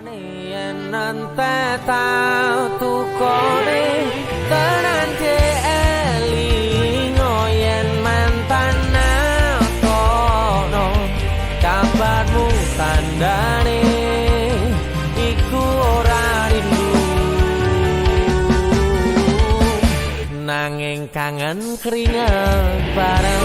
Yen entek tak tukone tenan elingo yen mantan kono kabarmu tandane iku ora rindu nanging kangen keringet bareng.